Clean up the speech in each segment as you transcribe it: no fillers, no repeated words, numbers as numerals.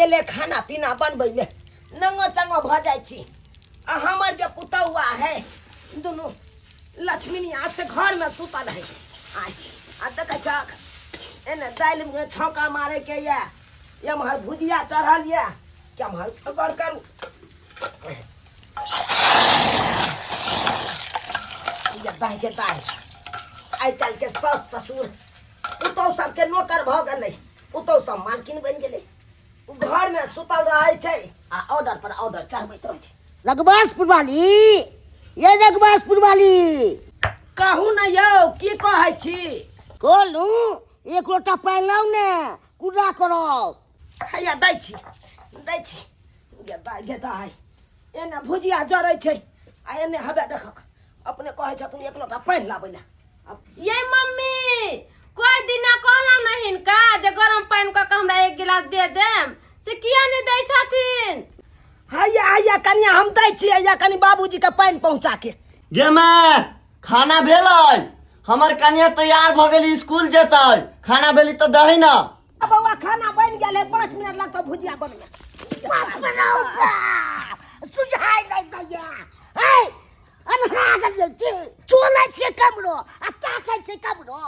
अकेले खाना पीना बनबैमे नंगो चंगो भऽ जाइ छी आ हमर जे पुतौआ है दुनू लक्ष्मीनिया से घरमे सुतल है। आय आ देखै छक एने दालिमे छौंका मारैके यऽ, एम्हर भुजिया चढ़ल यऽ, केम्हर गड़ करू। ये दाहि के दाहि, आइ काल्हिके सास ससुर पुतहु सबके नौकर भऽ गेलै, पुतहु सब मालकिन बनि गेलै। घरमे सुतल रहै छै आ ऑर्डर पर ऑर्डर चढ़बैत रहै छै। रघुबासपुर वाली, ये रघुबासपुर वाली, कहू ने यौ, की कहै छी? कहलहुँ एक लोटा पानि लाउ ने, कुर्रा करब। हैया दै छी, दै छी। गे दाइ, गे दाइ, एने भुजिया जरै छै आ एने हवे देखक अपने कहै छथुन एक लोटा पानि लाबै लए। ये मम्मी, कोई दिना कहलहुँ ने हिनका जे गरम पानि कऽ के हमरा एक गिलास दे देम, से किया नहि दै छथिन? हैया हैया कनिया, हम दै छी। हैया कनि बाबूजी के पानि पहुँचा के। गे माय, खाना भेलै? हमर कनिया तैयार भऽ गेली, स्कूल जेतै। खाना भेली तऽ दही ने। आ बौआ, खाना बनि गेल है, 5 मिनट लगतौ भुजिया बनबै। बाप रे बाप, सुझाइ नहि दैया। है अन्हरा गेलियै की? चोलै छियै कमरो आ ताकै छियै कमरो।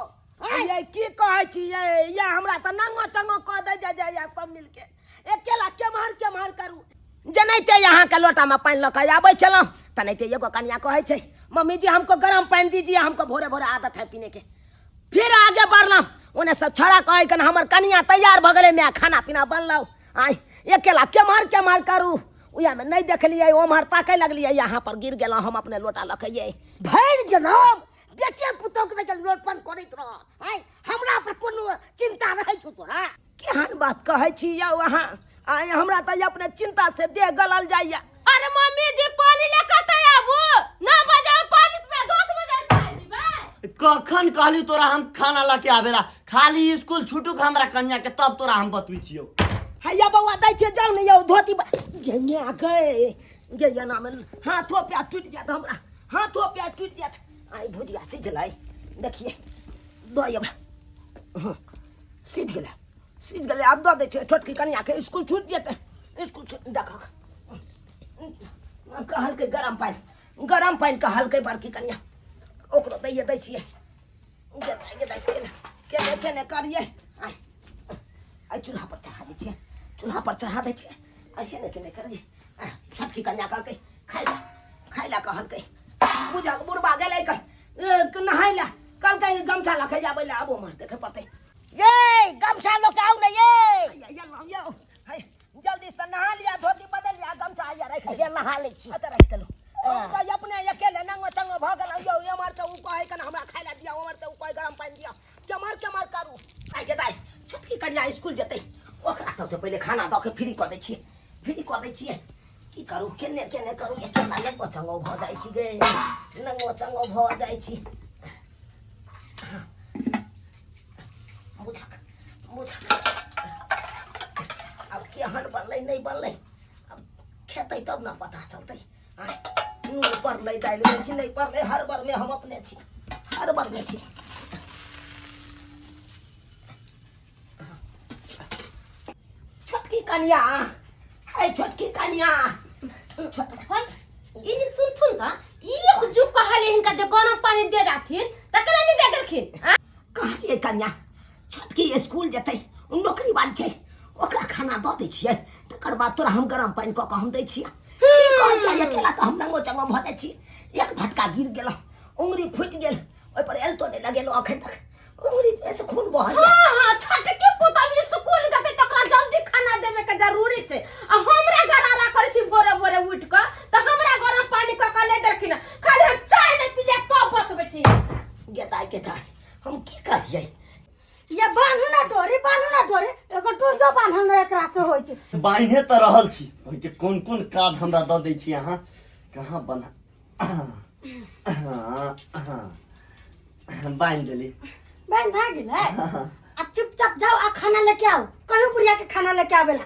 हैं? ये की कहै छी ये? ये हमरा तऽ नंगो चंगो कऽ दै जाय जाय सब मिलके। अकेला केम्हर केम्हर करू? जेनाहिते अहाँके लोटामे पानि लऽ कऽ आबै छलहुँ, तेनाहिते एगो कनिया कहै छै, मम्मी जी, हमको गरम पानि दीजिए, हमको भोरे भोरे आदत है पीने के। फिर आगे बढ़लहुँ, ओने सब छड़ा कहै कन हमर कनिया तैयार भऽ गेलै, माय खाना पीना बनलहुँ। आइ अकेला केम्हर केम्हर करू? उएहमे नहि देखलियै, ओम्हर ताकै लगलियै, यहाँ पर गिर गेलहुँ हम अपने लोटा लऽ के। ये भरि जनम बेटे पुतोहके बेटे लोटपन करैत रह। आँय, हमरा पर कोनो चिंता रहै छौ तोरा? केहन बात कहै छी यौ अहाँ? आइ हमरा तऽ अपने चिंता से देह गलल जाइए। अरे मम्मी जी, पानी ले कतऽ आबू? 9 बजे पानी पीबै, 10 बजे पानी पीबै? कखन कहली तोरा हम खाना लऽ के आबेला? खाली स्कूल छुटुक हमरा कनिया के, तब तोरा हम बतबै छियौ। हैया बौआ, दै छियै, जाउ ने यौ। धोती गे गे गे गे एना मे हाथो पैर टूटि जायत, हमरा हाथो पैर टूटि जायत। आइ भुजिया सिझलै, देखिए दऽ एबै। हँ, सिझ गेलै, सिझ गेलै, आब दऽ दै छियै। छोटकी कनियाके स्कूल छूटि जेतै, स्कूल छूट। देखक, कहलकै गरम पानि, गरम पानि कहलकै बड़की कनिया, ओकरो दैए दै छियै। गे दाइ, गे दाइ, केने केने केने करियै? आइ आइ चूल्हा पर चढ़ा दै छियै, चूल्हा पर चढ़ा दै छियै। आइ केने केने करियै? आइ छोटकी कनिया कहलकै खाइ लए, खाइ लए कहलकै। बुझक बुढ़बा गेलै नहाय लए, कहलकै गमछा लऽ के आबै लए। आब ओम्हर देखै पड़तै। ये गमछा लऽ के आउ ने ये। हैया यौ, यौ है, जल्दी से नहा लिया, धोती बदल लिया, गमछा हैया राखि। हे नहा लै छी। एतऽ राखि देलहुँ। हम तऽ अपने अकेले नंगो चंगो भऽ गेलहुँ यौ। एम्हर तऽ ओ कहै कन हमरा खाइ लए दिअ, ओम्हर तऽ ओ कहै गरम पानि दिअ। केम्हर केम्हर करू? आइ गे दाइ, छोटकी कनिया स्कूल जेतै, ओकरा सबसँ पहिले खाना दऽ के फ्री कऽ दै छियै, फ्री कऽ दै छियै। की करू, केने केने करू? एकेला नंगो चंगो भऽ जाइ छी गे, नंगो चंगो भऽ जाइ छी। बुझक बुझक, आब केहन बनलै नहि बनलै, आब खेतै तब ने पता चलतै। आँय, नून पड़लै दालिमे कि नहि पड़लै? हड़बड़मे हम अपने छी, हड़बड़मे छी। छोटकी कनिया, है छोटकी कनिया। है, ई सुनथुन त एक जुग कहले हिनका जे गरम पानी दे जाथिन, तकरा नहीं दे गेलखिन आ? कहलियै कनिया, छोटकी स्कूल जेतै, नौकरी वाली छै, ओकरा खाना दऽ दै छियै, तकर बाद तोरा हम गरम पानि कऽ कऽ हम दै छियै। की कहै छै? अकेला तऽ हम नंगो चंगो भऽ जाइ छी। एक भटका गिर गेलहुँ, उंगरी फूटि गेल, ओहिपर एलतो नहि लगेलहुँ अखन तक, उंगरी से खून बहै। हाँ हाँ, छोटकी पुतहु स्कूल जेतै तकरा जल्दी खाना देबे के जरूरी छै आ हमरा गरारा करै छी भोरे भोरे उठि कऽ, तऽ हमरा गरम पानी कऽ कऽ नहि देलखिन। खाली हम चाय नहि पीलियै तब बतबै छी। गेताय गेताय, हम की करियै? ये बान्हू ना डोरी, बान्हू ना डोरी, एगो डोरियो बान्हल नहि एकरा से होइ छै। बान्हे तऽ रहल छी, ओहिके कोन कोन काज हमरा दऽ दै छी अहाँ? कहाँ बन्हा? बान्हि देली। बान्हि भए गेलै, आ चुपचाप जाओ आ खाना लेके आओ। कहियो बुढ़िया के खाना लेके आवेला।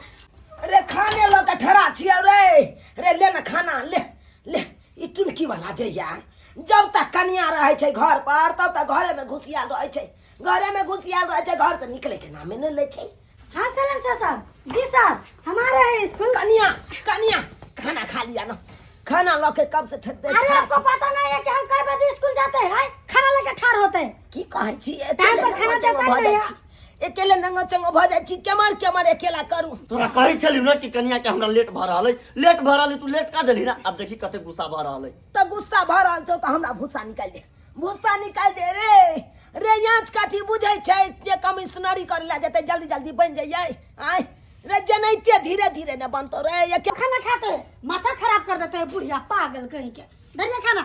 अरे खाने लऽ के ठड़ा छियै रे। रे ले ने खाना, ले ले। ई टुनकी वाला जे या, जब तक कनिया रहै छै घर पर तब तक घरे में घुसियाल रहै छै, घरे में घुसियाल रहै छै, घर से निकले के नामे नहि लै छै। हाँ सलन सर साहब जी सर, हम आ खाना लऽ के कब से अरे आपको पता नहीं है कि हम कई बजे स्कूल जाते हैं? खाना लेके ठाड़ होते हैं। की कहै छी? टाइम पर खाना देता ही भऽ नहीं जाइ छी, अकेले नंगो चंगो भऽ जाइ छी। केमहर केमहर अकेला करू? तोरा कहै छलियौ ने कि कनिया के हमरा लेट भऽ रहल अइ, लेट भऽ रहल अइ, तू लेट का देलही ना? आब देखी कते गुस्सा भऽ रहल अइ। तऽ गुस्सा भऽ रहल छौ तऽ हमरा भूसा निकालि दे, भूसा निकालि दे। रे रे याँच काठी बुझै छै जे कमिश्नरी करै लए जेतै, जल्दी जल्दी बनि जइयै। आँय रे, जेनाहिते धीरे धीरे ने बनतौ रे एके। खाना खाते हैं, माथा खराब कर देते हैं बुढ़िया पागल कहीं के। धरिए खाना।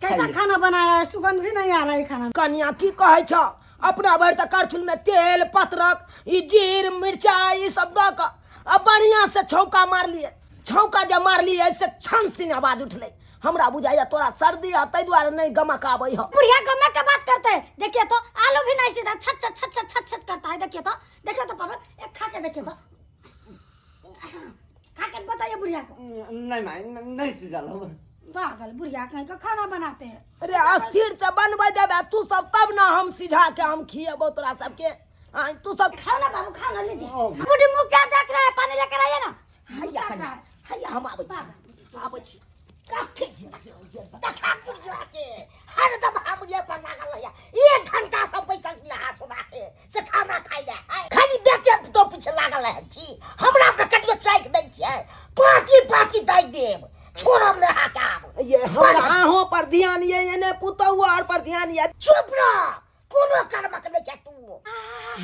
कैसा खाना बनाया है? सुगंध भी नहीं आ रहा है खाना में। कनिया, की कहै छ? अपना भरि तऽ करछुल में तेल पत्रक ई जीर मिरचाई ई सब दऽ कऽ आ बढ़िया से छौका मारलियै। छौका जे मारलियै से छन सिंह आवाज उठलै। हमरा बुझाइया तोरा सर्दी है, ताहि दुआरे नहीं गमक आबै है। बुढ़िया गमक के बात करते हैं। देखिए तो, आलू भी नहीं सीधा, छट छट छट छट छट छट करता है। देखिए तो, देखिए तो पवन, एक खा के देखिए तो, खा के बताइए बुढ़िया को। नहीं माई, नहीं सिझल हो। पागल बुढ़िया कहीं का खाना बनाते हैं। अरे, अस्थिर से बनबै देबै तू सब तब ना हम सिझा के हम खिएबौ तोरा सबके। आँय, तू सब खाओ ना बाबू, खाओ ना, लीजिए। बूढ़ी मुँह क्या देख रहा है? पानी लेकर आइए ना। हैया कनिया, हैया, हम आबै छी, आबै छी। देखा बुढ़िया के, हरदम हमरे पर लागल रहैया। एक घंटा से पैसा नहा सुना के से खाना खाइ ले, खाली बेटे तो पीछे लागल रहै छी। हमरा पर कटियो चाकि दै छियै, पाँची पाँची दै देब, छोड़ब नहि अहाँके आब। ये हमरा अहों पर ध्यान ये, एने पुतहु आर पर ध्यान ये। चुप रह, कोनो कर्मक नहि छै तू।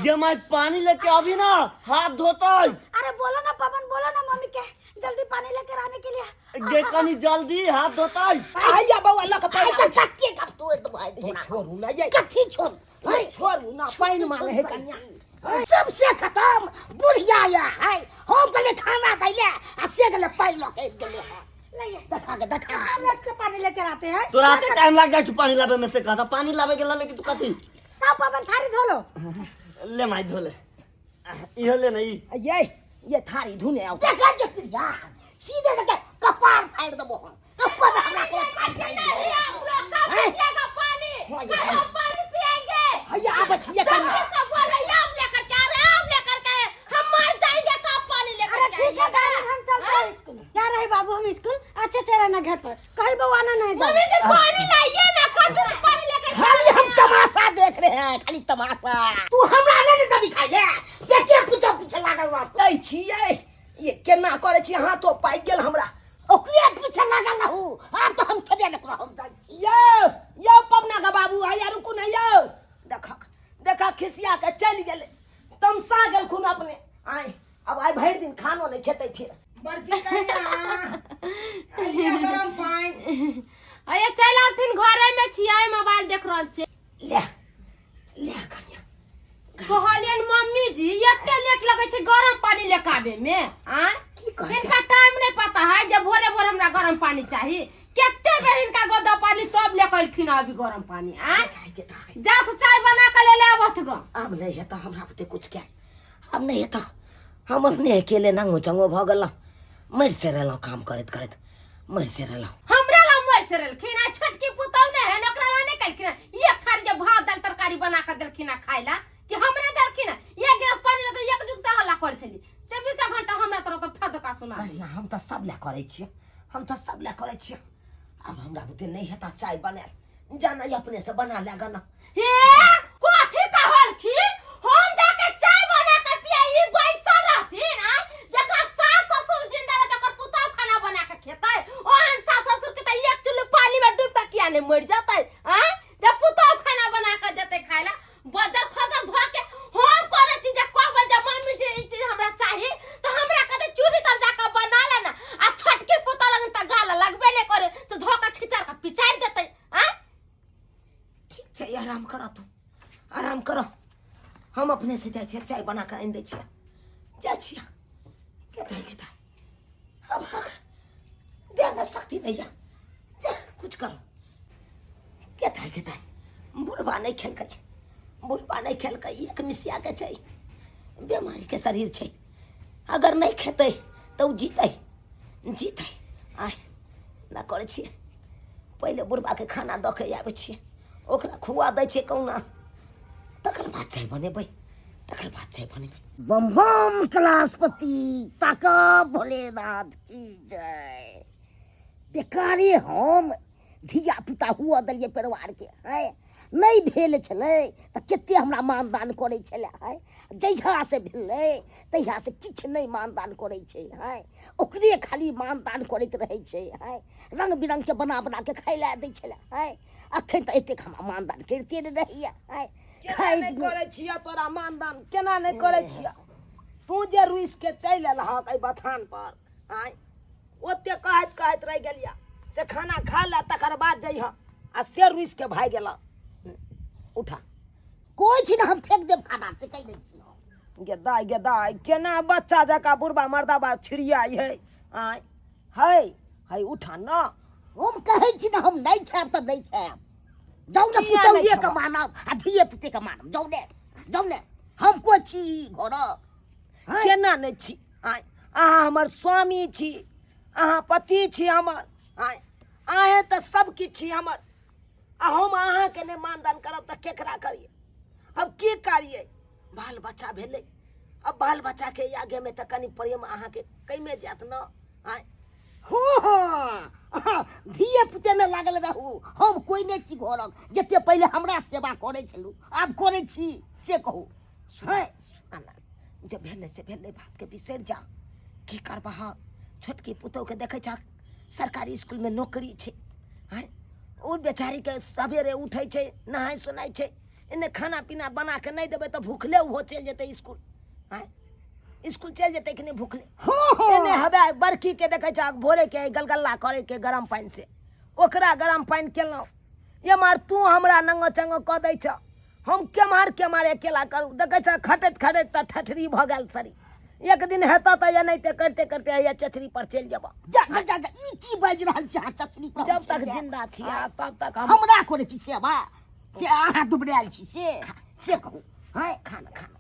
ये माई, पानी लेके अभी ना, हाथ धोतै। अरे बोलो ना पवन, बोलो ना मम्मी के जल्दी पानी लेकर आने के लिए। गे कनी जल्दी, हाथ धोतै। हैया बौआ, लऽ के आइ पानि तऽ छक्के कब तोड़ि देबो आइ ये तोरा। छोड़ू ना ये। कथी छोड़? ये छोड़ू ना, पानि मांगे है कनिया। सबसे खत्म बुढ़िया या है। हम कहले खाना दैले आ से गेले पानि लऽ के गेले हँ। लाइए। देखा के देखा। अलग से पानी लेकर आते हैं। तोरा एते टाइम लाग जाइ छौ पानी लाबे में? से कहता पानी लाबे के लेकिन तू कथी? आओ पवन, थारी धो लो। ले माई, धो ले, इहो ले ना ई। ये थारी धुने आओ। देखा जे प्रिया, सीधे के कपार फाड़ि देबो हम। ऊपर में हमरा के फाड़ि नहीं, दे। हम लोग कब पिएगा पानी? हाँ, ये हम पानी पिएंगे। हैया आबै छी ये कनिया। जल्दी से बोले, आम लेकर के आ रहे, आम लेकर के आए। हम मर जाएंगे तो आप पानी लेकर अरे के ठीक है आइएगा। दादी, हम चलते हैं स्कूल। जा रहे बाबू हम स्कूल, अच्छे से रहना घर पर, कहीं बवाना नहीं जाओ। मम्मी जी, पानी लाइए ना, कभी से पानी लेकर के खाली हम तमाशा देख रहे हैं, खाली तमाशा। तू हमरा नहीं ने दिखाई है, बेटे पूछो पीछे लागल रह। दै छियै ये, केना करै छी? हाथो पाकि गेल हमरा। ओकरे पीछे लागल रहू। आब तो हम खेबे नहि करब, हम जाइ छी। यौ यौ पवना के बाबू, हैया रुकू ने यौ। देख देख, खिसिया के चलि गेलै, तमसा गेलखुन अपने। आय अब आइ भरि दिन खानो नहि खेतै फिर। बड़की कनिया, हैया गरम पानि। अरे चलि आबथिन, घरे में छियै, मोबाइल देख रहल छियै। ले ले कनिया। कहलियन मम्मी जी, एते लेट लगै छै गरम पानी लेके आबे में? आँय, की कहै छै? हिनका टाइम नहीं पता है जे भोरे भोरे हमरा गरम पानी चाही। कते बेर हिनका गोदा पानी तब लेके एलखिन अभी गरम पानी। आँय, जा तो चाय बना के ले ले आबथ ग। आब नहि हेतऽ हमरा बुते कुछ के, आब नहि हेतऽ। हम अपने अकेले नंगो चंगो भऽ गेलहुँ, मरि से रहलहुँ, काम करैत करैत मरि से रहलहुँ। हमरा ला मर से रहलखिन आ छोटकी पुतहु ने है, ओकरा ला नहीं केलखिन। एक थारी जे भात दाल तरकारी बना के देलखिन आ खाय ला कि हमरा देलखिन? एक गिलास पानी ला तऽ एक जुग हल्ला करै छली। 24 घंटा हमरा तरफ तऽ फदका सुना। कनिया, हम तऽ सब लए करै छियै, हम तऽ सब लए करै छियै। आब हमरा बुते नहि हेतऽ चाय बनायल, जाना अपने से बना ले गना। हे, कथी कहलखिन? हम जाके चाय बना के पिया, ई बैसल रहथिन? आ जकरा सास ससुर जिंदा रहतै ओकर पुतहु खाना बना के खेतै? ओहन सास ससुर के तऽ एक चुल्लू पानी में डूब के किया नहीं मर जतै? आ जब पुतहु खाना बना के देतै खाय ला, बजर खजर धो के। हम कोनो चीज जे कहबै जे मम्मी जी, ई चीज हमरा चाही, तऽ हमरा कहतै चूल्ही तर जाके बना ले ना। आ छोटकी पुतहु लगन तऽ गाल लगबे नहि करे, से धो के खिचड़ के पिचारि देतै। आ ठीक छै, आराम करऽ तू, आराम करऽ। हम अपने से जाइ छियै, चाय बना कऽ आनि दै छियै। जाइ छियै। केता केता अब देह में शक्ति नहीं है, जा, कुछ करो। केता केता बुढ़बा नहीं खेलकै, बुढ़बा नहीं खेलकै। एक मिसिया के छै, बेमारी के शरीर छै, अगर नहीं खेतै तऽ ओ जीतै जीतै? आय ना करै छियै, पहिले बुढ़बाके खाना दऽ के आबै छियै, ओकरा खुआ दै छियै कहुना, तकर बाद चाय बनेबै। तकर बाद चाय बनेबै। बम बम कैलाशपति ताक भोलेनाथ की जय। बेकारे हम धिया पुता हुअ देलियै परिवारके हैं, नहि भेल छलै तऽ कते हमरा मानदान करै छलै हैं, जहियासँ भेलै तहियासँ किछु नहि मानदान करै छै हैं, ओकरे खाली मानदान करैत रहै छै हैं, रङ्ग बिरङ्गके बना बनाके खाइ लए दै छलै हैं, अखन तऽ एतेक हमरा मानदान करिते नहि रहैए हैं। केना नहि करै छियै तोरा मानदान, केना नहि करै छियै? तू जे रुसि के चलि एलहक एहि बथान पर आँय, ओते कहैत कहैत रहि गेलियै से खाना खा ले तकर बाद जइह, आ से रुसि के भागि गेलह। उठा कोइ छी ने, हम फेंक देब खाना से कहि दै छी हम। गे दाइ, गे दाइ, केना बच्चा जकाँ बुढ़बा मर्दाबा छिड़ियाइ है आँय, है है उठा न। हम कहै छी ने हम नहि खायब तऽ नहि खायब, जाउ ने। किया नहि पुतौहिए के खेबह? मानब आ धिये पुते के मानब, जाउ ने, जाउ ने। हम कोइ छी घरक? हैं? केना नहि छी आँय, अहाँ हमर स्वामी छी, अहाँ पति छी हमर आँय, अहेँ तऽ सब किछु छी हमर, आ हम अहाँके नहि मानदान करब तऽ केकरा करियै? अब की करियै, बाल बच्चा भेलै, अब बाल बच्चाके आगेमे तऽ कनि प्रेम अहाँके कमे जायत ने आँय। हँ हँ, धिये पुतेमे लागल रहू, हम कोइ नहि छी घरक। जते पहिले हमरा सेवा करै छलहुँ आब करै छी से कहू? सुन सुन, जे भेलै से भेलै, बातके बिसरि जा। की करबह, छोटकी पुतोहके देखै छह, सरकारी स्कूलमे नौकरी छै आँय, ओ बेचारीके सवेरे उठै छै, नहाय सोनाय छै, एने खाना पीना बना के नहि देबै तऽ भूखले ओहो चलि जेतै स्कूल आँय, स्कूल चलि जेतै कि नहि भूखले? हँ। एने हवे बड़की के देखै छह, भोरे के गलगल्ला करे के गरम पानि से, ओकरा गरम पानि केलहुँ। एम्हर तू हमरा नंगो चंगो कऽ दै छह, हम केम्हर केम्हर अकेला करू? देखै छह, खटैत खटैत तऽ ठठरी भऽ गेल शरीर, एक दिन हेतऽ तऽ एनाहिते करिते करिते हैया चचरी पर चलि जेबऽ। जा जा जा जा, ई की बाजि रहल छी अहाँ? चचरी पर जब चलि तक जायब। जिंदा छी तब तक हम हमरा करै छी सेवा से अहाँ दुबरायल छी से से कहू? हँ, खाना खाना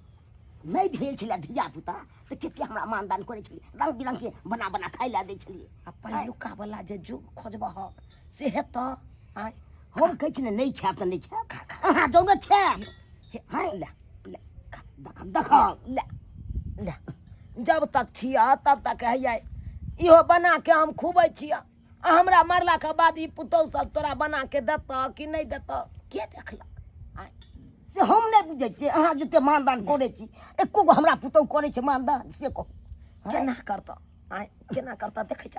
नहि भेल छलै धिया पुता तऽ कते हमरा मानदान करै छलियै, रंग बिरंग के बना बना खाइ लए दै छलियै। आ पहिलुका वाला जे जुग खोजबहक से हेतऽ आँय? हम कहै छी ने नहि खायब तऽ नहि खायब, अहाँ जाउ ने खायब। हे, हँ, ले ले खा। देख देख, ले ले, जब तक छियह तब तक हैया इहो बना के हम खुबै छियह, आ हमरा मरला के बाद ई पुतहु सब तोरा बना के देतऽ कि नहि देतऽ, के देखलक आँय? से हम नहि बुझै छियै, अहाँ जते मानदान करै छी एको गो हमरा पुतहु करै छै मानदान से कहू? केना करतऽ आँय, केना करतऽ? देखै छ,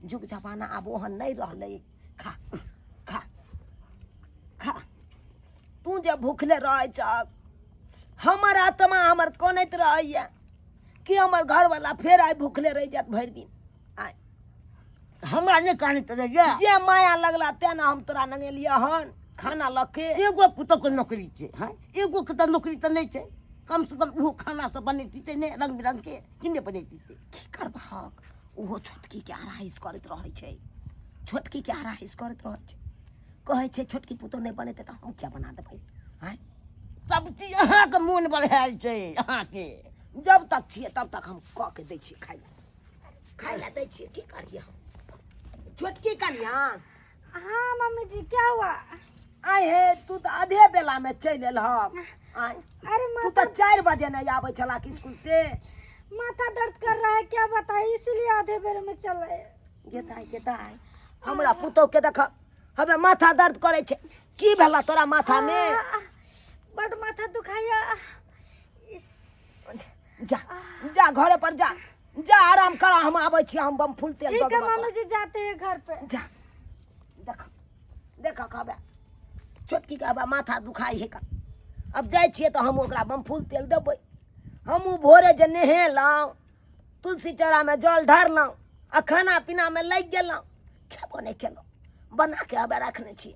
जुग जमाना आब ओहन नहि रहलै। खा खा खा। तू जे भूखले रहै छह, हमर आत्मा हमर कनैत रहैए कि हमर घरवाला फेर आइ भूखले रहि जायत भरि दिन आइ। हमरा नहि कानैत रहैए। जे माया लगला तें ने हम तोरा नंगेलियै हन खाना लऽ के। एगो पुतोहके नौकरी छै? हँ, एगो के तऽ नौकरी तऽ नहि छै, कम से कम ओहो खाना सब बनेती नहि रंग बिरंग के कि नहि बनेती? की करबहक, ओहो छोटकीके हराहिस करैत रहै छै, छोटकीके हराहिस करैत रहै छै, कहै छै छोटकी पुतोह नहि बनेतै तऽ हम किया बना देबै आँय? सब चीज अहाँके मोन बढ़ायल छै अहाँके। जब तक छियै तब तक हम कऽ के दै छियै खाइ लए, खाइ लए दै छियै, की करियै हम? छोटकी कनिया। हाँ मम्मी जी, क्या हुआ? आय हे, तू तऽ आधे बेला में चलि एलहक आय। अरे तू माथा तऽ 4 बजे नहीं आबै छला स्कूल से। माथा दर्द कर रहा है, क्या बताए, इसीलिए आधे बेर में चल रहे। गेताय गेताय, हमरा पुतोह के देख, हमे माथा दर्द करै छै। की भेला तोरा माथा में? बड माथा दुखाया। जा जा, घरे पर जा, जा आराम कर, हम आबै छी, हम बम फूल तेल ठीक दऽ है देबऽ मम्मी जी, जाते हैं घर पे। तोरा। जा देख देख, कहबे छोटकी के हबे माथा दुखाइ है। अब जाइ छियै तऽ हम ओकरा बमफूल तेल देबै। हमहूँ भोरे जे नहेलहुँ, तुलसी चौरामे जल ढारलहुँ आ खाना पीनामे लागि गेलहुँ, खेबो नहि केलहुँ, बना के हबे रखने छियै।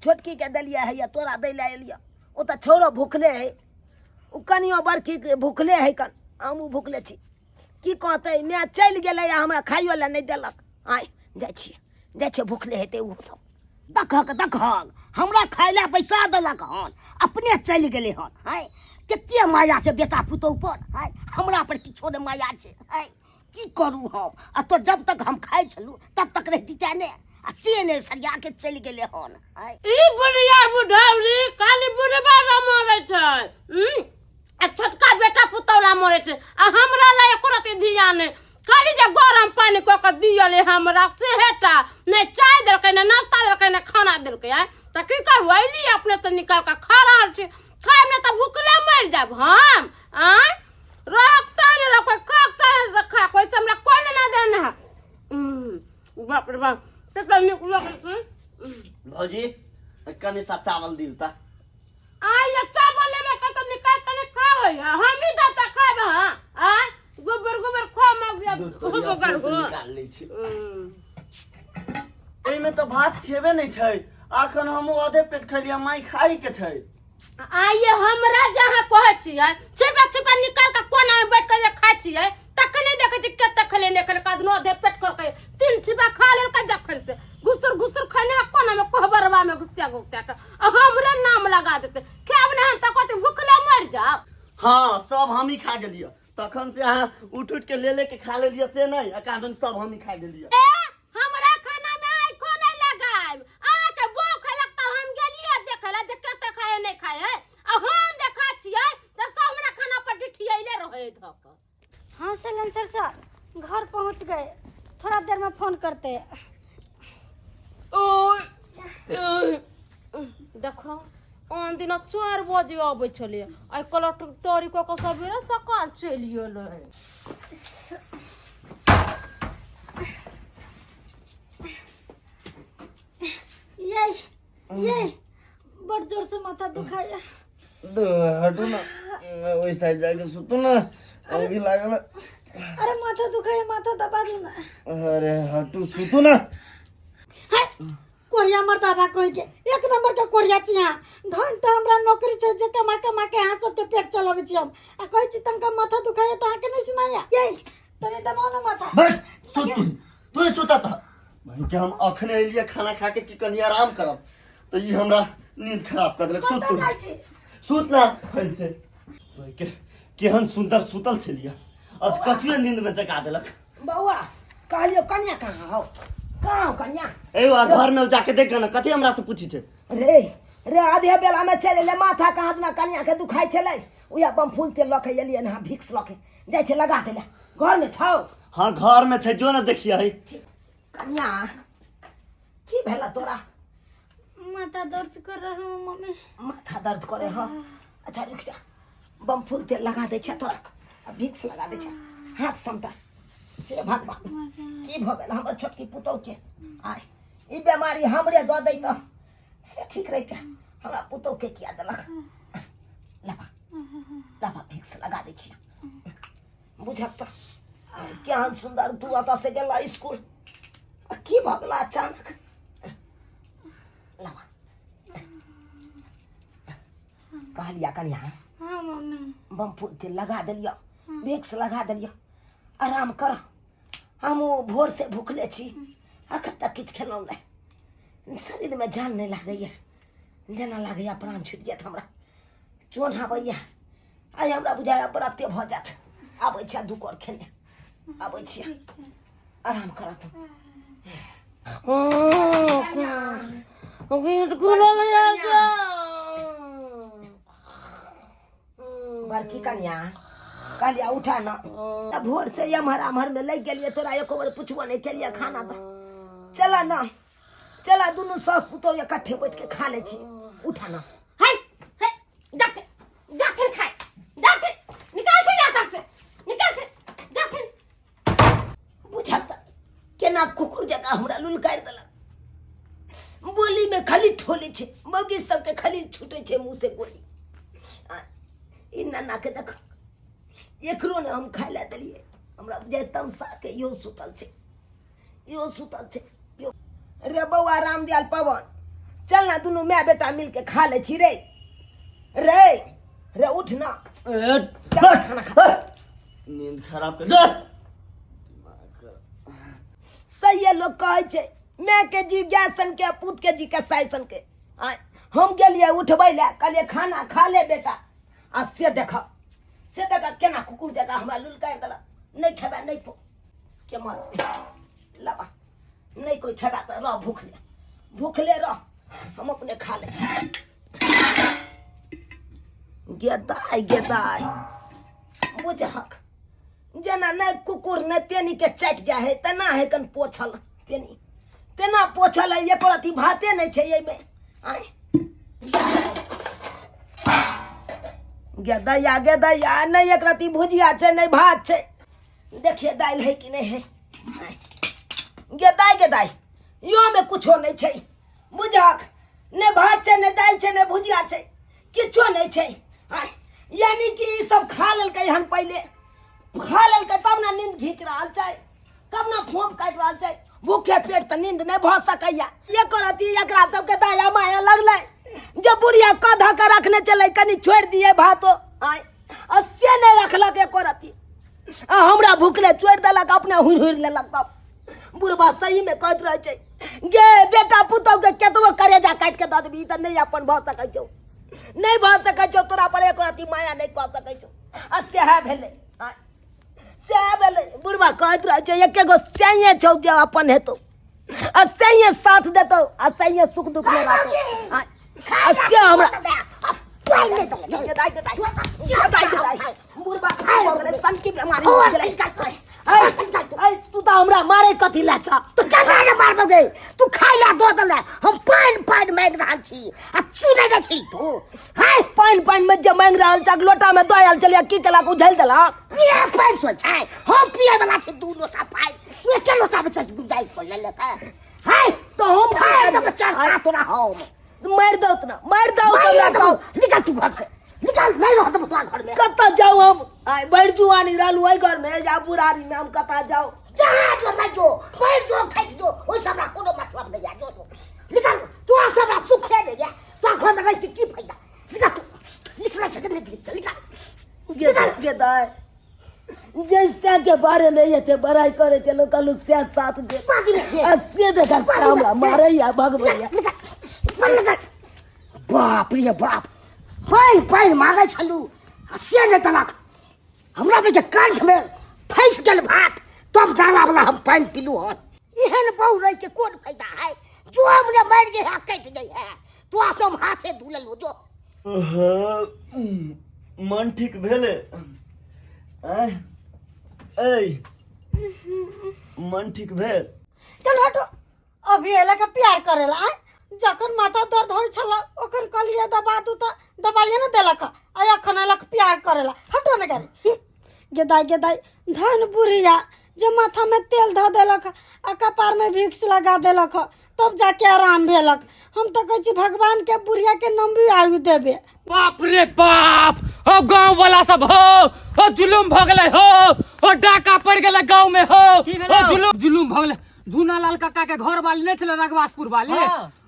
छोटकीके देलियै, हैया तोरा दै लए एलियै। ओ तऽ छौड़ो भुखले है, ओ कनियो बड़की भुखले है कन, हमहूँ भुखले छी। की कहतै, माय चलि गेलै आ हमरा खाइयो लए नहि देलक। आँय, जाइ छियै, जाइ छियै, भुखले हेतै ओहो सब। देखक देखक, हमरा खाय लए पैसा देलक हन, अपने चलि गेलै हन। है, कते माया छै बेटा पुतोह पर, है, हमरा पर किछो नहि माया छै। है, की करू हम? आ तो जब तक हम खाइ छलहुँ तब तक रहिती तें ने, आ से नहि, सरिया के चलि गेलै हन। है, ई बुढ़िया बुढ़ौरी खाली बुढ़बा रमरै छै। आ छोटका बेटा पुतौला मरै छै आ हमरा लए एको रत्ती ध्यान नहि खाली जे गरम पानि कऽ कऽ दियले हमरा सेहेटा नहि चाय देलकै नहि नाश्ता देलकै नहि खाना देलकै आँय तऽ की करू अयली अपने से निकाल कऽ खा रहल छी खायब नहि तऽ भुखले मरि जायब हम आँय रहक चाय नहि रह कोइ खाक चाय नहि खा कोइ से हमरा कोइ लेना देना है बाप रे बाप कतेक नीक लगै छै। भौजी कनि सा चावल दियौ तऽ। आइ ये चावल लेबे के तऽ निकाल के नहि खाबै हम ही दऽ तऽ खायब अहाँ आँय गोबर गोबर खो मग दूध तोरी गोबर अपने से हो निकाल लै छी। एहिमे तऽ भात छेबे नहि छै, अखन हमहूँ आधे पेट खेलियै, माइ खाइ के छै। आइए हमरा जे अहाँ कहै छियै छिपा छिपा निकाल के कोना में बैठ के जे खाइ छियै तखने देखै छियै कते खेले नहि खेले कदनो आधे पेट करके तीन छिपा खा लेलकै जखन से घुसुर घुसुर खैने है कोना में कोहबरवा में घुसिया घुसिया के आ हमरे नाम लगा देते खायब नहि हम तऽ कहते भूखले मरि जाब। हाँ सब हम ही खा गेलियै तखन से, अहाँ उठ उठ के ले ले के खा लेलियै से नहि, आ कादन सब हम ही खा गेलियै। ए हमरा खाना में आँखो नहीं लगायब, अहाँ के बो खेलक तऽ हम गेलियै देखै लए जे कते खाए नहि खाए है, आ हम जे खाइ छियै तऽ सब हमरा खाना पर डिठियैले रहै धऽ कऽ। हाँ सैलेंसर सर, घर पहुंच गए, थोड़ा देर में फोन करते हैं। देखो आन दिना 4 बजे अबै छलियै, आइ काल्हि टरी कऽ कऽ सबेरे सकाल चलि गेलै। ये बड़ जोर से माथा दुखाया। हटू ना, ओहि साइड जाके सुतू ना, अभी लागल। अरे माथा दुखाया, माथा दबा दू ना। अरे हटू, सुतू ना। है कोरिया मर्दाबा कहि के एक नंबर के कोरिया छी अहाँ। धन तऽ हमरा नौकरी छै जे कमा कमा के अहाँ सबके पेट चलाबै छी हम, आ कहै छी तनका माथा दुखाया तऽ अहाँके नहि सुनाया। ये तनी दबाउ ना माथा। बैठ सुत, तू तू ही सुता था भाई के हम अखने एलियै खाना खा के कि कनि आराम करब तऽ ई हमरा नींद खराब कर देलक। सुत तू। कतऽ जाइ छी? सुत ना फैल से भाई के केहन सुंदर सुतल छलियै, अब कछुए नींद में जगा देलक। बौआ कहलियो कन्या कहाँ हौ, कहाँ हौ कन्या? ए वा घर में जाके देख ना, कथी हमरा से पूछी छै? रे रे आधे बेला में चलि एलै, माथा कहाँ दिना कन्या के दुखाइ छलै, उएह बमफूल तेल लऽ के एलियै हँ, भिक्स लऽ के जाइ छै लगा दै लए। घर में छौ? हाँ घर में छै, जो ना देखिए है। कन्या की भेला तोरा? माथा दर्द कर रहा हूँ मम्मी। माथा दर्द करे? हाँ अच्छा रुक जा, बमफूल तेल लगा दै छै तोरा आ भिक्स लगा दै छै, हाथ समटा। हे भगवान, की भऽ गेल हमर छोटकी पुतहु के? आय ई बेमारी हमरे दऽ दै तऽ से ठीक रहिते, हमरा पुतहु के किया देलक? लगा लगा, भिक्स लगा दै छियै। बुझक तऽ केहन सुन्दर तू एतऽ से गेला स्कूल आ की भऽ गेला अचानक? लगा। कहलिया कनिया। हाँ मम्मी। बमफूल तेल लगा देलियौ, विक्स लगा देलियौ, आराम कर। हम भोर से भूखले छी, अखन तक किछु खेलहुँ नहि, शरीरमे जान नहि लागैए, जेना लागैए प्राण छुटि जायत हमरा, चोन आबैए। आइ हमरा बुझाइए व्रते भऽ जायत। आबै छियै दू कर खेने आबै छियै, आराम कर तू। गेट खुलल बड़की कनिया कहलिया उठा ना, तऽ भोर से एम्हर आम्हर में लागि गेलियै, तोरा एको बेर पुछबो नहि केलियै खाना दऽ। चला ना चला, दुनू सास पुतोह इकट्ठे बैठ के खा लै छी, उठा ना। है है जाते जाते खाए जाते, निकालते ना से, निकालते जाते। बुझल तऽ केना कुकुर जकाँ हमरा लुलकारि देलक। बोली में खाली ठोली छै, मौगी सबके खाली छूटे छै मुँह से गोली। आ, ई नन्ना के देख, एकरो ने हम खाय लए देलियै। हमरा बुझाइ तमसा के इहो सुतल छै, इहो सुतल छै इहो। रे बौआ रामदयाल पवन, चल ना दुनू माय बेटा मिल के खा लै छी। रे रे रे उठ ना, ए, चल खाना खा। नींद खराब कर दे। सही लोग कहै छै माय के जी गाय सन के, पूत के जी कसाई सन के। आय, हम गेलियै उठबै लए, कहलियै खाना खा ले बेटा, आ से देख से देख केना कुकुर जकाँ हमरा लुलकारि देलक, नहि खेबै नहि खो के मर लबा नहि कोइ खेबा तऽ रह भूखले, भूखले रह, हम अपने खा लै छी। गेदाय गेदाय बुझहक जेना नहि कुकुर नहि पेनीके चाटि जाइ हइ तेना है कन पोछल पेनी तेना पोछल है एको रत्ती भाते नहि छै एहिमे आँय गे दैया गे दैया नहि एक रत्ती भुजिया छै नहि भात छै देखिए दालि है कि नहि है आँय। गे दाइ गे दाइ इहोमे कुछो नहि छै बुझक नहि भात छै नहि दालि छै नहि भुजिया छै किछो नहि छै आँय यानी कि ई सब खा लेलकै हन पहिले खा लेलकै तब ने नींद घीच रहल छै तब ने फोप काटि रहल छै भूखे पेट तऽ नींद नहि भऽ सकैया एको रत्ती एकरा सबके दया माया लगलै जे बुढ़िया कऽ धऽ कऽ रखने छलै कनि छोड़ि दियै भातो आँय आ से नहि रखलक एको रत्ती आ हमरा भुखले छोड़ि देलक अपने हुरि हुरि लेलक तब बुढ़बा सहीमे कहैत रहै छै गे बेटा पुतहुके केतबो करेजा काटि कऽ दऽ देबही तऽ नहि अपन भऽ सकै छौ नहि भऽ सकै छौ तोरा पर एको रत्ती माया नहि कऽ सकै छौ आ सएह भेलै आँय, सएह भेलै बुढ़बा कहैत रहै छै एके गो सैये छौ जे अपन हेतौ आ सैये साथ देतौ आ सैये सुख दुख मे रहतौ आँय, आ से हमरा दाइ, दाइ, दाइ, दाइ, बुढ़बा भऽ गेलै सनकी बेमारी भऽ गेलै ऐ, ऐ, तू तऽ हमरा मारे कथी लए छ तू केना ने मारबो गे तू खाइ ला दऽ देले हम पानि पानि मांगि रहल छी आ सुनै नहि छी तू हाय पानि पानि मे जे मांगि रहल छ लोटा मे दऽ आयल छलियै की केलक उझलि देलक इएह पानि सो छै हम पिए वाला छी दू लोटा पानि तू एके लोटा मे चलि जाइ सो ले ले हाय तऽ हम की मारि करियै? देबो चार सात तोरा हम मारि दौ तऽ मारि दौ मारि तऽ देबो निकल तू घर से निकल नहीं रह देबो तोरा घर में कतऽ जाउ हम आइ भरि जुआनी रहलहुँ ओहि घरमे या बुढ़ारीमे हम कतऽ जाउ जहाँ जो नहीं जो मर जो खटि जो ओहिसँ हमरा कोनो मतलब नहीं है जो जो निकल तोरा से हमरा सुखे नहीं है तोरा घर में रह के की फायदा निकल तू निकल सके निकल निकल गे गे दाइ जैसे के बारे में एते बड़ाई करे छै लोक कहलू से साथ दे बाजू ने दे। आ से देखा हमरा मारैया भगवैया निकल निकल बाप रे बाप पानि पानि मांगै छलू आ से नहि देलक हमरा बेटे कंठ में फँसि गेल भात तब डाला वाला हम पानि पीलू हन एहन बहु रहि के कोन फायदा है जो हमरे मरि जे है कटि जाइ है तोरा से हम हाथे धो लेलू जो मन ठीक भेलै आँय ऐ मन ठीक भेल चल हटो अभी एला के प्यार करेला आय जखन माथा दर्द होइ छल ओखन कहलिए दबा दू तऽ दबाइए ने देलक आ एखन एलक प्यार करेला हटो ने गाड़ी गेदाइ गेदाइ धन बुढ़िया जे माथामे तेल धऽ देलक आ कपारमे भिक्स लगा देलक तब जाके आराम भेलक हम तऽ कहै छी भगवानके बुढ़ियाके लम्बी आयु देबे बाप रे बाप हो गांव वाला सब हो हो जुलुम भ गेलै हो हो डाका पड़ गेलै गांव में हो हो जुलुम जुलुम भ गेलै झूना लाल काका के घर वाली नहीं छलै रघवासपुर वाली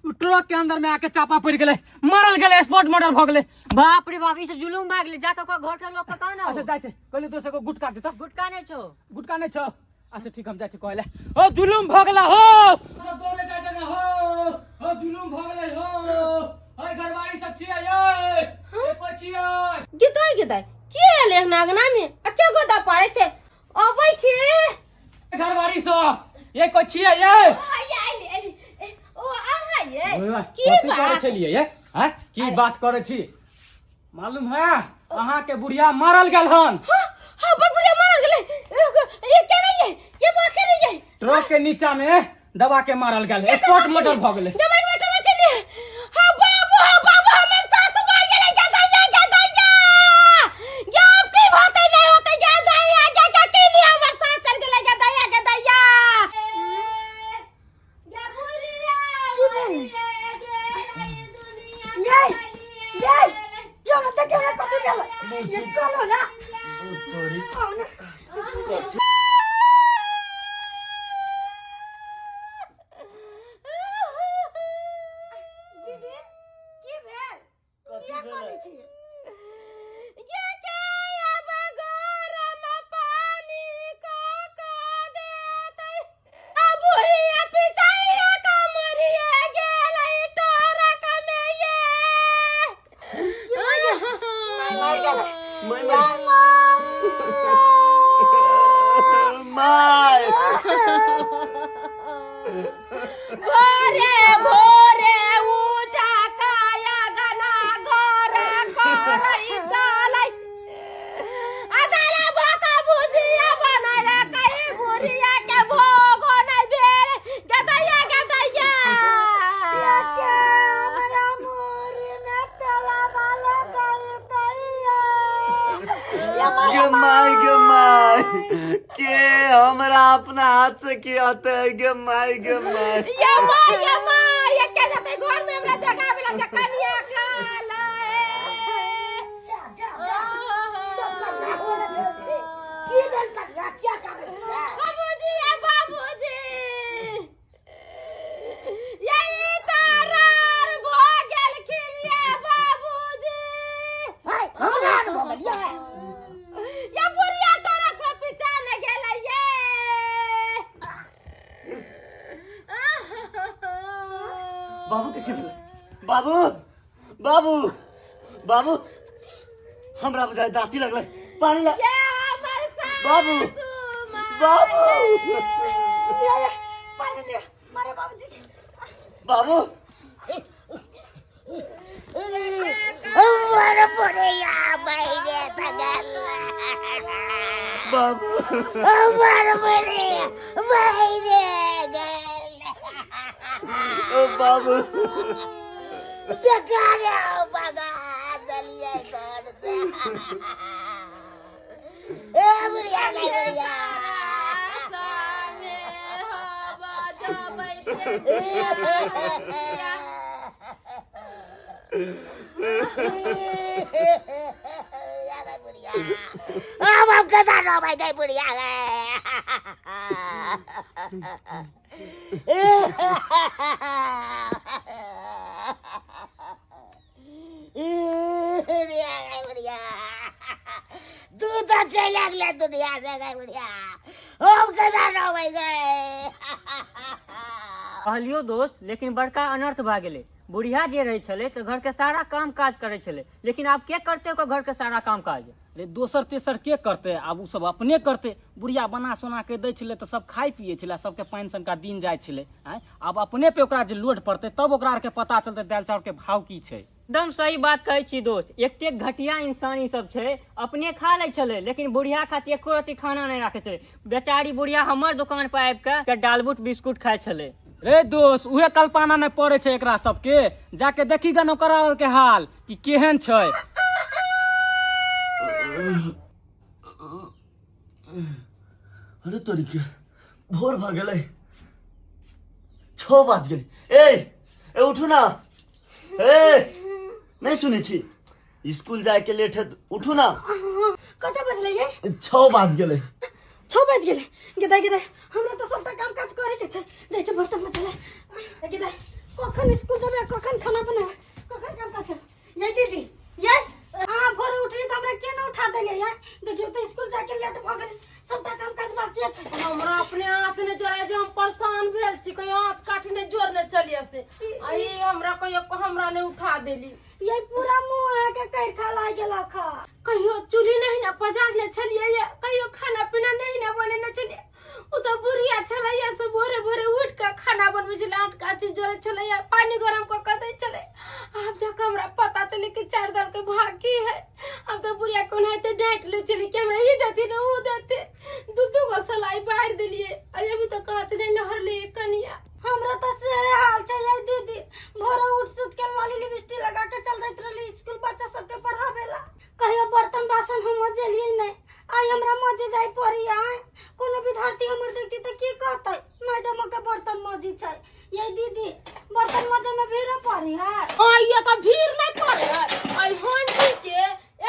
उ ट्रक के अंदर में आके चापा पड़ गेलै मरल गेलै स्पॉट मर्डर भ गेलै बाप रे बाप ई से जुलुम भाग गेलै जाके ओकर घर के लोग के कहो ना अच्छा जाइ छै कहलियै दोस्त एगो गुटका देता गुटका नहि छौ गुटका नहीं छौ अच्छा ठीक हम जाइ छी कहले ओ जुलुम भ गेला हो दौड़े जाइ छै ने हो हो जुलुम भ गेलै हो ओए घरवाली सब छियै यै ए कोइ छियै गिदाय गिदाय के एलै हन अगना में आ के गोदा पारै छै अबै छी घरवाली सब ये कोइ छियै यै आइ आइ आइ ओ अहाँ ये ओए, की कथी करै बात छलियै यै हैं की बात करै छी मालूम है अहाँ के बुढ़िया मारल गेल हन हाँ हाँ बड़ बुढ़िया मारल गेलै ये के नहीं ये ये बात के नहीं ये ट्रक के नीचा में दबा के मारल गेल स्पॉट मर्डर भ गेलै जमाई मटर के लिए हाँ बाबू हाँ बाबू हमर सास मर गेलै गदैया गदैया या अब की होतै नहीं होतै गदैया गदैया के लिए हमर सास चल गेलै गदैया गदैया या बुढ़िया की भेल? ये ये क्यों ना देखियो ना कथी भेल ये चलो ना तोरी आओ ना माय। के हमरा अपना हाथ से खियाते गे माय गे माय। ये माँ, ये माँ, ये के जते घर में हमरा जगावे ला जे कनिया काला ए। जा जा जा, सब कल्ला हो रहल छै। की भेल कनिया, किया कानै छियै? बाबूजी, ये बाबूजी, ये ई तारार भऽ गेलखिन ये बाबूजी। हाय, हमरा आर भऽ गेल ये। ये बुढ़िया टरक में पीछा ने गेलै ये। बाबू के की भेलै? बाबू, बाबू, बाबू, हमरा बुझाइ दाँती लगलै, पानी ला। ये हमर सासु बाबू, माँ। बाबू, लिअ, लिअ, पानि लिअ, मारे बाबूजी के। बाबू, हमर बुढ़िया बहिने भगल। बाबू, हमर बुढ़िया बहिने गेल। ओ बाबू, बेकार भगा देलियै घर से। ए बुढ़िया गई बुढ़िया। संगे हवा जबै के। अब हम कदा रहबै गई बुढ़िया गई। बुढ़िया गई बुढ़िया, तू तो चलि गेलै दुनिया से गई बुढ़िया, हम कदा रहबै गई। कहलियो दोस्त, लेकिन बड़का अनर्थ भए गेलै। बुढ़िया जे रहै छलै तऽ घरके सारा काम काज करै छलै, लेकिन आब के करतै ओकर घरके सारा काम काज? रे दोसर तेसर के करतै? आब ओ सब अपने करतै। बुढ़िया बना सोना के दै छलै तऽ सब खाइ पियै छलै, सबके पानि सनका दिन जाइ छलै। आँय, आब अपने पे ओकरा जे लोड पड़तै तब ओकरा आरके पता चलतै दालि चाउरके भाव की छै। एकदम सही बात कहै छी दोस्त। एतेक घटिया इंसान ई सब छै, अपने खा लै छलै लेकिन बुढ़िया खातिर एको रत्ती खाना नहि राखै छलै। बेचारी बुढ़िया हमर दुकान पर आबि कऽ डालबुट बिस्कुट खाइ छलै। रे दोस्त, उहे कल्पना नहि पड़ै छै एकरा सबके। जाके देखी गन ओकरा आरके हाल कि केहन छै। अरे तोरी के भोर भऽ गेलै, 6 बाजि गेलै। ए ए, उठू ना। ए, नहि सुनै छी? स्कूल जायके लेट है, उठू ना। कते बजलै ये? 6 बाजि गेलै। 6 बाजि गेलै? गेदाइ गेदाइ, हमरा तऽ सबटा काम काज करे के छै। जाइ छै बर्तन मचले। गेदाइ, कखन स्कूल जेबै, कखन खाना बनेबै, कखन काम काज करबै? ये दीदी, ये अहाँ भोरे उठली तऽ हमरा के नहि उठा देलियै ये? देखियौ तऽ स्कूल जाके लेट भऽ गेलै, सबटा काम काज बाकी छै। हमरा अपने आँच नहि जोड़ाय जे हम परेशान भेल छी। कहियो आँच काठी नहि जोड़ने चलिए से, आ ई हमरा कहियो हमरा नहि उठा देली। ये पूरा मुंह अहाँके कैरखा लागि गेलक हँ। कहियो चूल्ही नहीं ना पजारने छलियै ये, कहियो खाना पीना नहीं ना बनेने छलियै। ओ तऽ बुढ़िया छलैया से भोरे भोरे उठि कऽ खाना बनबै छलै, आँट काची जोड़ै छलैया, पानि गरम कऽ कऽ दै छलै। आब जाकऽ हमरा पता चलै कि चारि दाल के भाग की है। हम तऽ बुढ़िया कोनाहिते डाँटि लै छलियै कि हमरा ई देथिन ओ देथिन। दू दू गो सलाई बारि देलियै, आ अभी तऽ काँच नहि लहरलै कनिया। हमरा तऽ से हाल छै ये दीदी। भोरे उठ सुत के लाली लिपस्टिक लगा के चल जाइत रहली स्कूल बच्चा सबके पढ़ावे ला। कहियो बर्तन बासन हम मजेलियै नहि, आइ हमरा मजे जाय पड़ी। आइ कोनो विद्यार्थी हमर देखती तऽ की कहतै, मैडम के बर्तन मजी छै। ये दीदी, बर्तन मजे में भीड़ो पड़ी है? आइयो तऽ भीड़ नहि पड़े है। आई हंडी के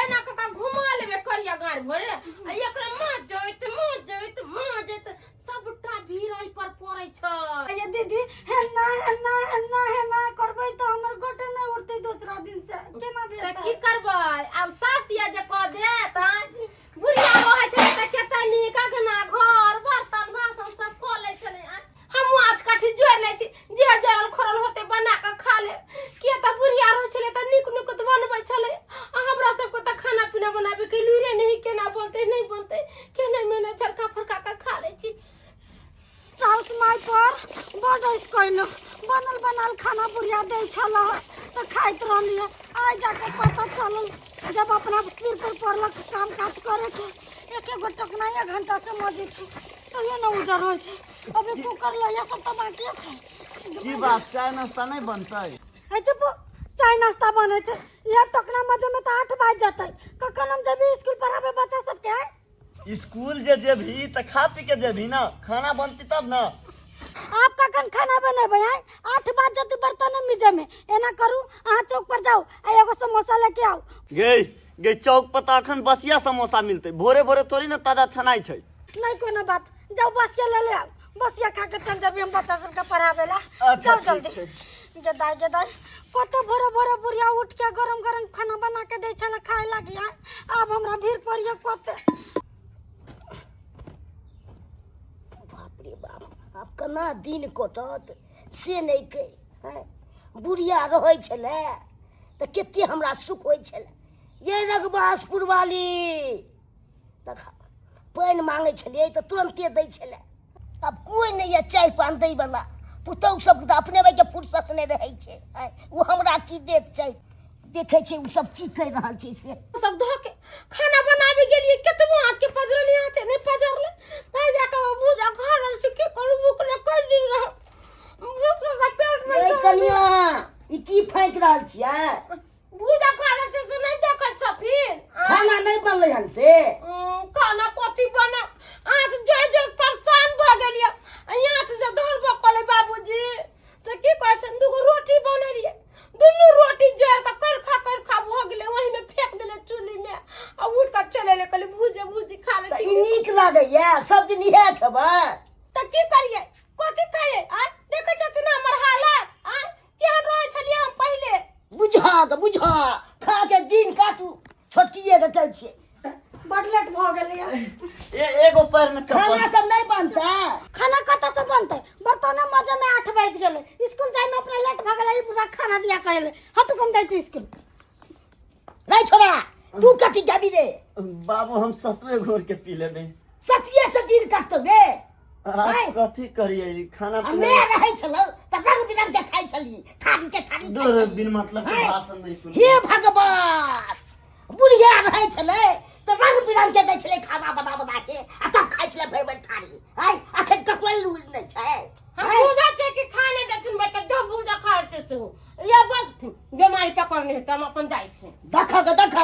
एना कऽ कऽ घुमा लेबै करिया गाड़ भरे, आ एकरा मजैत मजैत मजैत सबटा भीड़ एहि पर पड़ै छै। ये दीदी, हेना हेना हेना हेना करबै तऽ हमर गोटे नहि उठतै दोसरा दिन से, केना तऽ भेतै? की करबै आब? सास या जे कऽ देत। आँय, बुढ़िया रहै छलै तऽ कते नीक अगना घर बर्तन बासन सब कऽ लै छलै। आँय, हमहूँ आज काठी जोड़ि लै छी, जे जरल खोरल होतै बना कऽ खा लेब। किया तऽ बुढ़िया रहै छलै तऽ नीक नीक बनबै छलै, आ हमरा सबके तऽ खाना पीना बनाबैके लूरे नहि, केना बनतै नहि बनतै, केना मेना झरका फरका कऽ खा लै छी। साउस माय पर बड ऐस कइलो, बनल बनाल खाना बुढ़िया दै छल तऽ खाइत रहलियै। आइ जाके पता चलल जब अपना सिर पर पड़लक काम काज करे के। एक एगो टोकना एक घंटा से मजे छी तैयो न उजर होइ छै। अभी कुकर लइया सब तऽ बाकिए छै। की बात, चाय नाश्ता नहि बनतै? है चुप, चाय नाश्ता बनै छै? इएह टोकना मजे में तऽ 8 बाजि जेतै, कखन हम जेबै स्कूल पढ़ाबै बच्चा सबके? आइ स्कूल जे जेबही तऽ खा पी के जेबही ना, खाना बनती तब ना। आप कखन खाना बनेबै आँय? 8 बाज जतै बर्तन मिजै में। एना करू, अहाँ चौक पर जाउ आ एगो समोसा लेके आउ। गे गे, चौक पर तऽ अखन बसिया समोसा मिलतै, भोरे भोरे थोड़ी ने ताजा छनाइ छै। नहीं कोनो बात, जाउ बसिया ले ले आउ, बसिया खा के चल जेबै हम बच्चा सबके पढ़ाबै ला। अच्छा, जाउ ठीक जल्दी। छै। गेदाइ गेदाइ, कते भोरे भोरे बुढ़िया उठ के गरम गरम खाना बना के दै छलै खाय लागी, आँय? आब हमरा भीड़ पड़िए कते। बाप रे बाप, आब केना दिन कटत से नहि कहि। आँय, बुढ़िया रहै छलै तऽ कते हमरा सुख होइ छलै। ये रघुबासपुर वाली, देख, पानि मांगै छलियै तऽ तुरन्ते दै छलै। आब कोइ नहि यऽ चाय पान दैवला। पुतहु सबके तऽ अपने के फुर्सत नहि रहै छै, आँय, ओ हमरा की देत चाय? देखै छै ओ सब की करि रहल छै से। सब धऽ के खाना बनाबे गेलियै, केतबो हाथ के पजरल यहाँ छै, नहि पजरलै। ताहि लए कऽ भूजा खा रहल छी। की करू, भूख लग कहि दिन रह, भूख लग पेट में। ए कनिया, ई की फाँकि रहल छियै? भूजा खा रहल छै से नहि देखै छथिन? खाना नहि बनलै हन से? खाना कथी बना, अहाँ से जोड़ जोड़ परेशान भऽ गेलियै। यहाँ से जे धर बकले बाबूजी से की कहै छै, दूगो रोटी बनेलियै, दुनू रोटी जरि कऽ करखा करखा भऽ गेलै, ओहिमे फेंक देलै चुल्ही मे आ उठि कऽ चलि एलै। कहलियै भूजे भूजी खा लै तऽ छी। ई नीक लागैया? सब दिन इएह खेबै? तऽ की करियै, कथी खाइयै? आँय, देखै छथिन हमर हालत? आँय, केहन रहै छलियै हम पहिले। बुझा तऽ बुझा, खा के दिन काटू। छोटकिए के कहै छियै। बड लेट भऽ गेलै। ए एगो पैर में चप्पल। खाना सब नहीं बनता? खाना कतऽ से बनतै? बर्तने मजे में 8 बाजि गेलै, स्कूल जाय में अपना लेट भऽ गेलै। ई पूरा खाना दिया कहले, हटू, कम जाइ छी स्कूल। नहीं छोड़ा, तू कथी जाबी रे? बाबू, हम सतुए घोर के पी लेबै। सतिये से दिन काटतौ रे? आ, आँय? कथी करियै, खाना आ पीना मैं रहै छलौ तऽ रंग बिरंग के खाइ छली, थारी के थारी खाइ दूर, छली। बिन मतलब के आँय? भाषण नहीं सुन। हे भगवान, बुढ़िया रहै छलै तऽ रंग बिरंग के दै छलै खाना बना बना के आ तब खाइ छलै भरि भरि थारी। आँय, अखन ककरो लूरि नहि छै। हम आँय? भूजा छै कि खाने देथिन बैठ के, जब भूजा खा लेतै सेहो या बजथिन, बेमारी पकड़ने हेतै, हम अपन जाइ छी। देखऽ के देखऽ,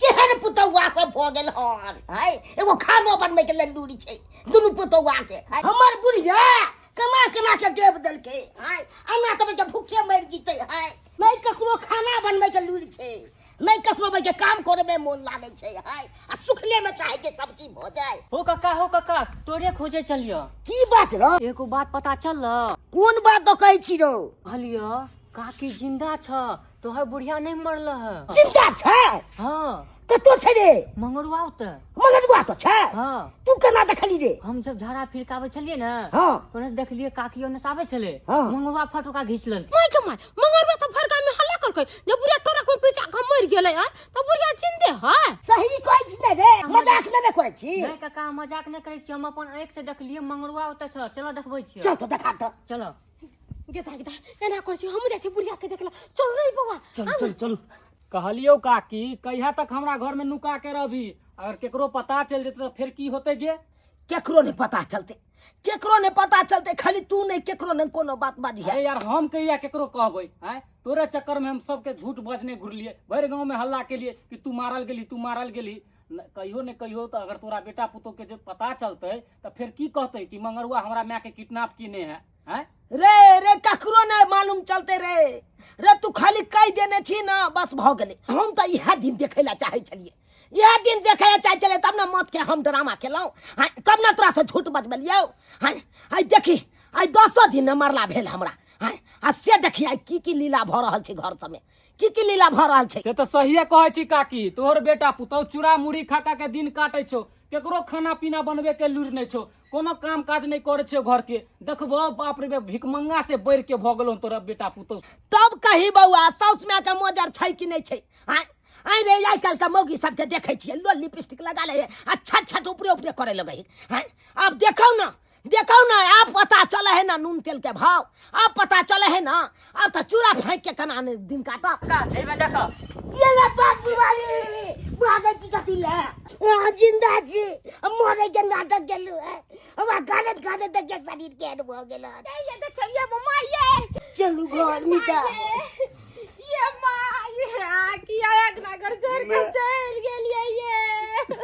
केहन पुतौआ सब भऽ गेल हन। आँय, एगो खानो बनबै के लेल लूरि छै दुनू पुतौआ के? आँय, हमर बुढ़िया केना केना के देव देलकै। आँय, एना तऽ के भूखे मरि जेतै। आँय, नहि ककरो खाना बनबै के लूरि छै, नहि ककरो के काम करे में मोन लागै छै। आँय, आ सुखले में चाहे छै सब चीज भऽ जाय। हो कक्का, हो कक्का, तोरे खोजे चलियो। की बात रौ? एगो बात पता चल? कोन बात दऽ कहै छी रौ? कहलियो काकी जिंदा छ, तोहर बुढ़िया नहीं मरल है। जिंदा छै? हाँ। कतौ छै रे? मंगरुआ ओतऽ। मगरुआ तऽ छै? हाँ। तू केना देखली रे? हम जब झाड़ा फिरकाबै छलियै ने, हाँ। ओने देखलियै काकी ओने से आबै छलै। हाँ। मंगरुआ फट ओकरा घीच लेलकै। माय के माय, मंगरुआ तऽ भरका में हल्ला करकै जे बुढ़िया ट्रक में पीछा के मरि गेलै। आँय, तऽ बुढ़िया जिंदे है? सही कहै छी ने रे, मजाक नहि ने करै छी? नहीं काका, हम मजाक नहीं करै छी, हम अपन आँखि से देखलियै, मंगरुआ ओतऽ छल। चलो देखबै छियै। चल तऽ देखा तऽ। चलो। गेदा गेदा, एना करै छी, हम जाइ छी बुढ़िया के देखला। चल रे बौआ। चलू चलू चलू। कहलियौ काकी, कहिया तक हमरा घर में नुका के रहबी? अगर केकरो पता चलि जेतै तऽ फेर की होतै गे? केकरो नहीं पता चलते, केकरो नहीं पता चलते, खाली तू नहीं, केकरो नहीं कोनो बात बाजी है। अरे यार, हम कहिया केकरो कहबै? आँय, तोरे चक्कर में हम सबके झूठ बजने घुरलियै, भरि गाँव में हल्ला केलियै कि तू मारल गेली, तू मारल गेली। कहियो ने कहियो तऽ अगर तोरा बेटा पुतोह के जे पता चलतै तऽ फेर की कहतै कि मंगरुआ हमरा माय के किडनैप केने है? आँय रे रे, ककरो नहीं मालूम चलते रे। रे, तू खाली कहि देने छी ना, बस भऽ गेलै। हम तऽ इएह दिन देखै लए चाहै छलियै, इएह दिन देखै लए चाहै छलियै, तब ने मौत के हम ड्रामा केलहुँ। हाँ, तब ने तोरा से झूठ बजबलियौ। हाँ, आइ देखी, आइ 10 दिन ने मरला भेल हमरा। हाँ, आ से देखी आइ की की लीला भऽ रहल छै घर सबमे, की की लीला भऽ रहल छै। से तऽ सहिए कहै छी काकी, तोहर बेटा पुतहु चूड़ा मुढ़ी खा खा के दिन काटै छौ, केकरो खाना पीना बनबे के लूरि नहि छौ, कोनो काम काज नहि करै छै घर के। देखबो, बाप रे बाप, भिखमंगा से बढ़ि के भऽ गेलौ तोरा बेटा पुतहु। तब कही बौआ, साउस माय के मोजर छै कि नहि छै? आँय आँय रे, आइ काल्हि के मौगी सबके देखै छियै, लोल लिपस्टिक लगा लै है आ छट छट ऊपरे ऊपरे करे लगै है। आँय, आब देखौ ना, देखौ ना, आब पता चले है ना नून तेल के भाव, आब पता चले है ना। आब तऽ चूड़ा फाँकि के केना ने दिन काटत। एहिमे देखो। ये ले बात बुवाली, भागै छी कथी ले? अहाँ जिंदा छी, मरे के नाटक गेलु है। हमरा गानत गानत देखिए शरीर केहन भऽ गेल हन। ये देखियौ, ये माँ, ये चलू घर मिटा। ये माँ, ये आ किया एक नगर जोड़ के चलि गेलियै ये?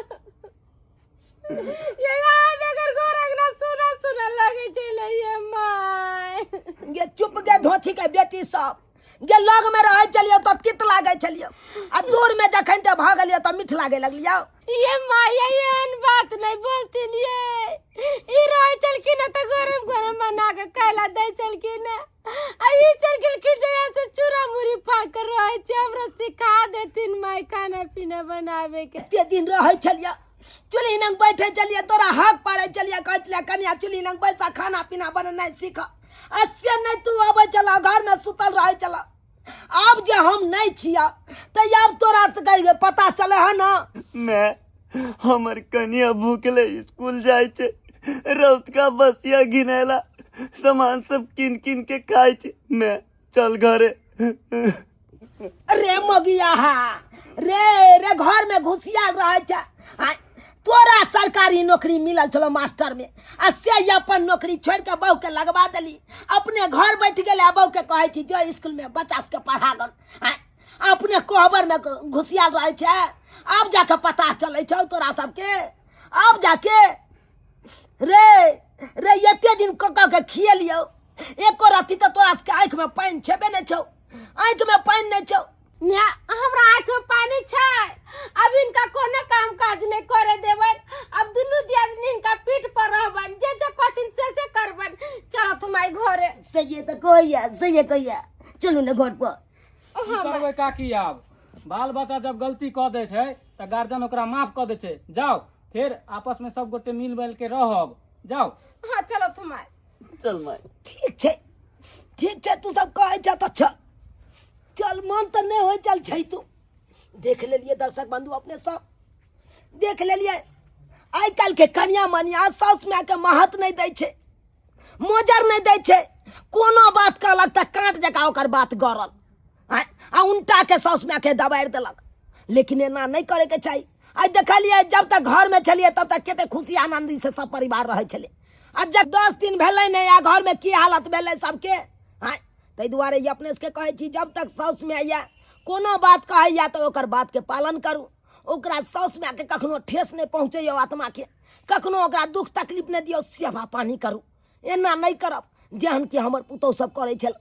ये आब एकर घर अंगना सुना सुना लगै छै ले ये माय। गे चुप गे धोछी के बेटी सब, गे लग में रहै छलियै तऽ तित लागै छलियै, आ दूर में जखन ते भऽ गेलियै तऽ मीठ लागे लगलियै। ये माय एहन बात नहीं बोलथिन ये। ई रहै छलखिन तऽ गरम गरम बना के खाय ला दै छलखिन, आ ई चल गेलखिन जहिया से चूड़ा मुड़ी फाक के रहै छै। हमरा सिखा देथिन माय खाना पीना बनाबे के। एते दिन रहै छलियै चूल्ही लग बैठे छलियै, तोरा हक पाड़ै छलियै, कहै छलियै कनिया चूल्ही लग बैसा खाना पीना बनेनाइ सीख, आ से नहि तू अबै छलह, घरमे सुतल रहै छलह। आब जे हम नहि छियह तऽ आब तोरा से कहि पता चलै है ना। मैं हमर कनिया भूखले स्कूल जाय छै, रौतका बसिया घिनेला सामान सब किन किन के खाय छै। मैं चल घरे। रे मगिया हा रे रे घर में घुसिया रहे छै। आय, तोरा सरकारी नौकरी मिलल छलो मास्टर में, आ से अपन नौकरी छोड़ के बहू के लगवा देली, अपने घर बैठ गेले आ बहू के कहै छी जो स्कूल में बच्चा सबके पढ़ा गन। आय, अपने कोहबर में घुसिया रहे छै। आब जाके पता चलै छौ तोरा सबके, आब जाके रे रे एते दिन कऽ कऽ के खिएलियौ, एको रत्ती तऽ तोरा सबके आँखि में पानि छेबे नहि छौ, आँखि में पानि नहि छौ। म्या, हमरा आँखि में पानि छै। अब इनका कोनो काम काज नहीं करे देबन, अब दुनू दियादनी इनका पीठ पर रहबन, जे जे कहथिन से से करबन। चलो तुम्हारे घरे। सही तऽ कहैया, सही कहैया, चलू ने घर पर। की करबै काकी, आब बाल बच्चा जब गलती कऽ दै छै तऽ गार्जियन ओकरा माफ कऽ दै छै। जाओ फेर आपस में सब गोटे मिल बैल के रहब, जाओ। हाँ चलो तुम्हारे। चल माय। ठीक छै, ठीक छै, तू सब कहै छ तऽ चल चल, मन तऽ नहि होइ चल छै। तू देख लेलियै दर्शक बंधु, अपने सब देख लेलियै, आइ काल्हि के कनिया मनिया साउस माय के महत्व नहि दै छै, मोजर नहि दै छै। कोनो बात कहलक तऽ काँट जकाँ ओकर बात गड़ल, आँय, आ उनटा के साउस माय के दबारि देलक। लेकिन एना नहि करैके चाही। आइ देखलियै जब तक घरमे छलियै तब तक कते खुशी आनन्दी से सब परिवार रहै छलै, आ जब 10 दिन भेलै नहि आ घरमे की हालत भेलै सबके। आँय, ताहि दुआरे ई अपने सबके कहै छी, जब तक साउस माय यऽ कोनो बात कहैया तऽ ओकर बातके पालन करू। ओकरा साउस मायके कखनो ठेस नहि पहुँचैयौ, आत्माके कखनो ओकरा दुख तकलीफ नहि दियौ, सेवा पानी करू। एना नहि करब जेहन कि हमर पुतहु सब करै छल।